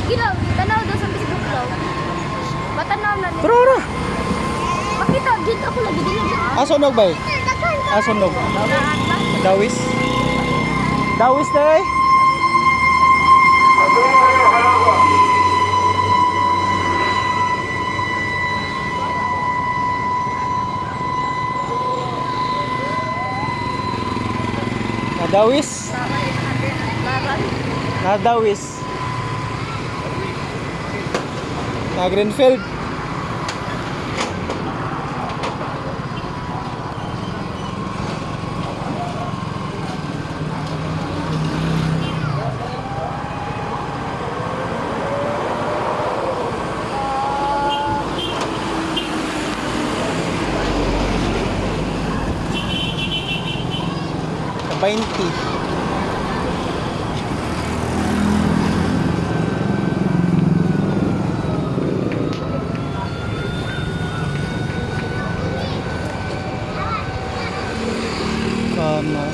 Sige lang, tanaw daw sa Facebook daw. Matanaw na nila. Pero ora. Makita, dito ako lagi dili. Asa nog bay? Asa nog? Dawis. Dawis day. Nadawis. Nadawis. Na Greenfield. 20. Kana.